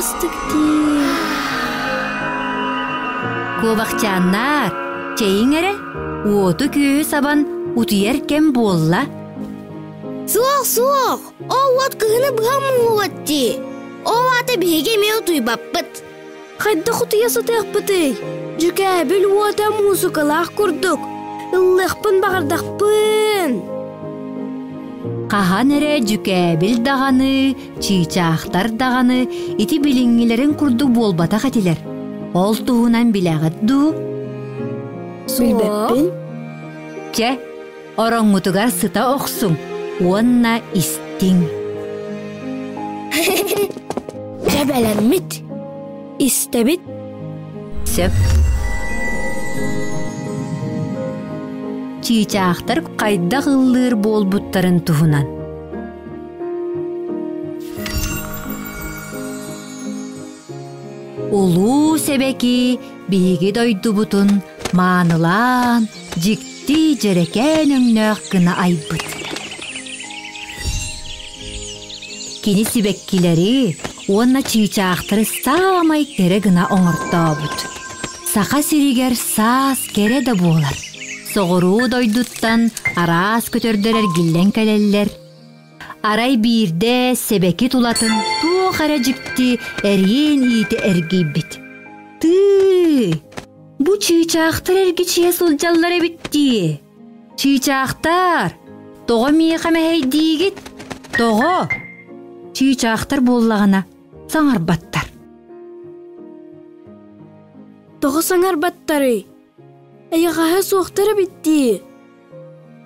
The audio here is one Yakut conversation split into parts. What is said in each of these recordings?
астык дии. Куобахчааннаар, чэйиҥ эрэ, уоту-күөһү сабан утуйар кэм буолла. Суох, суох, ол уот кыһыны быһа муҥулат дии. Ол аата биһиги эмиэ утуйбаппыт. Хайдах утуйа сытыахпытый? Дьүкээбил уота муусукалаах курдук. Ыллыахпын баҕардахпын. Хаһан эрэ дьүкээбил даҕаны, чыычаахтар даҕаны ити билиҥҥилэрин курдук буолбатах этилэр. Ол туһунан билэҕит дуу? Билбэппин. Чэ, ороҥҥутугар сыта охсуҥ уонна истиҥ. Дьэ бэлэммит. Истэбит. Сөп. Чыычаахтар хайдах ыллыыр буолбуттарын туһунан. Улуу Сэбэки биһиги дойдубутун маанылаан, дьикти дьэрэкээн өҥнөөх гына айбыт. Кини сибэккилэри уонна чыычаахтары саамай кэрэ гына оҥортообут. Саха сиригэр саас кэрэ да буолар. Соҕуруу дойдуттан араас көтөрдөр эргиллэн кэлэллэр. Арай биирдэ сэбэки тулатын туох эрэ дьикти эриэн иитэ эргийбит. Тыы! Бу чыычаахтар эргичийэ сылдьаллар эбит дии. Чыычаахтар, тоҕо миэхэ мэһэйдиигит? Тоҕо? Чыычаахтар буоллаҕына саҥарбаттар. Тоҕо саҥарбаттарый? Эйэҕэһэ суохтар эбит дии.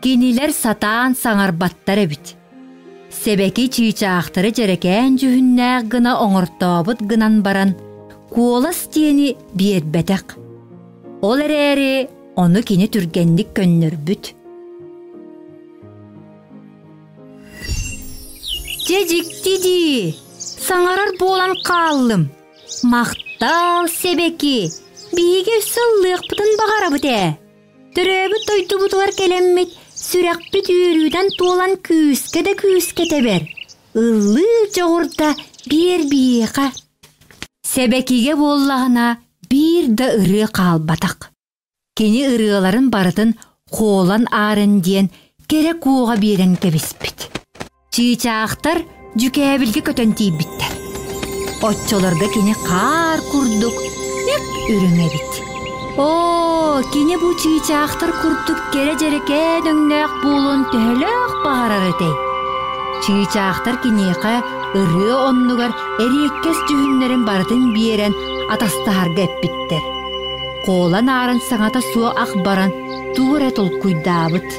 Кинилэр сатаан саҥарбаттар эбит. Сэбэки чыычаахтары дьэрэкээн дьүһүннээх гына оҥортообут гынан баран, куолас диэни биэрбэтэх. Ол эрээри ону кини түргэнник көннөрбүт. Дьэ дьикти дии, саҥарар буолан хааллым. Махтал, Сэбэки, биһиги өссө ыллыахпытын баҕарабыт ээ. Төрөөбүт дойдубутугар кэлэммит, сүрэхпит үөрүүтэн туолан күүскэ да күүскэ тэбэр. Ыллыыр дьоҕурда биэр биһиэхэ. Сэбэкигэ буоллаҕына биир да ырыа хаалбатах. Кини ырыаларын барытын Хоолан Аарын диэн кэрэ куоҕа биэрэн кэбиспит. Чыычаахтар дьүкээбилгэ көтөн тиийбиттэр. Оччолорго кини хаар курдук үп-үрүҥ эбит. Оо, кини бу чыычаахтар курдук кэрэ дьэрэкээн өҥнөөх буолуон төһөлөөх баҕарар этэй? Чыычаахтар киниэхэ ырыа оннугар эриэккэс дьүһүннэрин барытын биэрэн атастаһарга эппиттэр. Куолан аарын саҥата суох ах баран тугу эрэ толкуйдаабыт.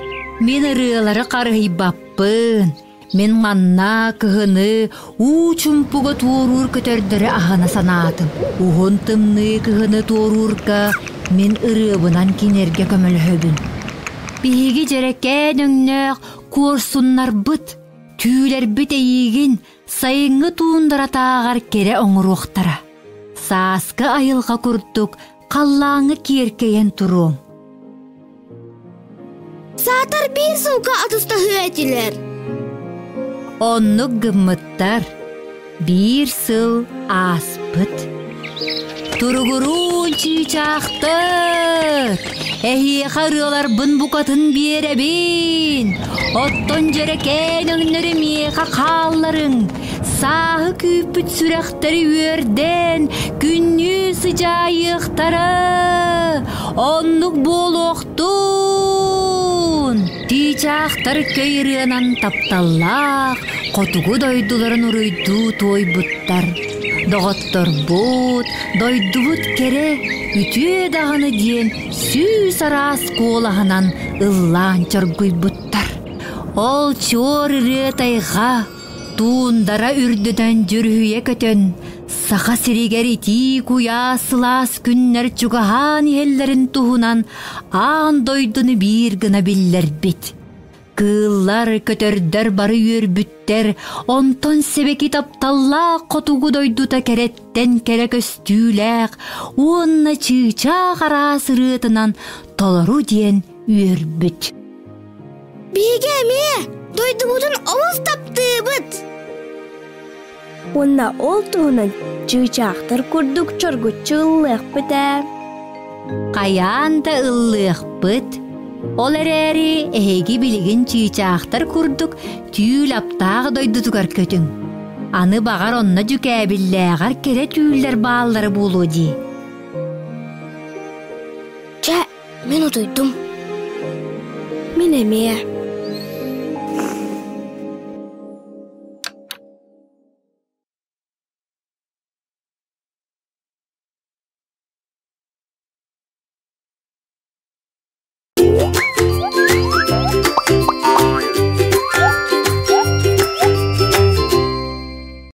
Мин ырыалары харыһыйбаппын. Мин манна кыһыны уу чумпуга туоруур көтөрдөрү аһына санаатым. Уһун тымныы кыһыны туоруурга мин ырыабынан кинилэргэ көмөлөһөбүн. Биһиги дьэрэкээн өҥнөөх куорсуннарбыт, түүлэрбит эйиигин сайыҥҥы туундаратааҕар кэрэ оҥоруохтара. Сааскы айылҕа курдук халлааҥҥа киэркэйэн туруоҥ. Саатар биир сылга атыстаһыа этилэр. Оннук гыммыттар. Биир сыл ааспыт. Туругуруун чыычаахтар! Эһиэхэ ырыаларбын букатын биэрэбин! Оттон дьэрэкээн өҥнөрү миэхэ хаалларыҥ! Сааһы күүппүт сүрэхтэри үөрдэн, күннүү сыдьаайыахтара! Оннук буолуохтун! Чыычаахтар көй ырыанан тапталлаах хотугу дойдуларын уруйдуу туойбуттар. Доҕотторбут, дойдубут кэрэ, үтүө даҕаны диэн сүүс араас куолаһынан ыллаан чоргуйбуттар. Ол чуор ырыа тайҕа Туундара үрдүнэн дьүрүһүйэ көтөн, Саха сиригэр итии куйаас сылаас күннэр чугаһаан иһэллэрин туһунан аан дойдуну биир гына биллэрбит. Кыыллар, көтөрдөр бары үөрбүттэр, онтон сэбэки тапталлаах хотугу дойдута кэрэттэн кэрэ көстүүлээх уонна чыычаах араас ырыатынан толору диэн үөрбүт. Биһиги эмиэ дойдубутун олус таптыыбыт. Уонна ол туһунан чыычаахтар курдук чоргуччу ыллыахпыт ээ. Хайаан да ыллыахпыт. Ол эрээри эһиги билигин чыычаахтар курдук түүл аптаах дойдутугар көтүҥ. Аны баҕар онно дьүкээбиллээҕэр кэрэ түүллэр бааллара буолуо дии. Чэ, мин утуйдум. Мин эмиэ.